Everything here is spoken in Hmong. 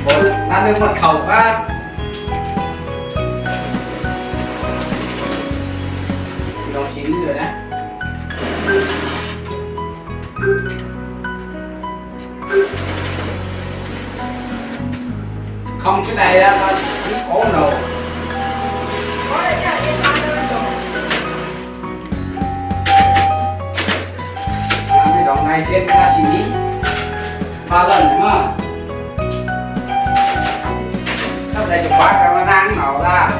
Tab lwj muaj thaum pab. Los sim lwm na. Không, cái này á, nó không có nồi. Làm cái đoạn này trên ta xì ní. Ba lần nữa mà. Sắp đây sẽ khóa cho nó nắng màu ra.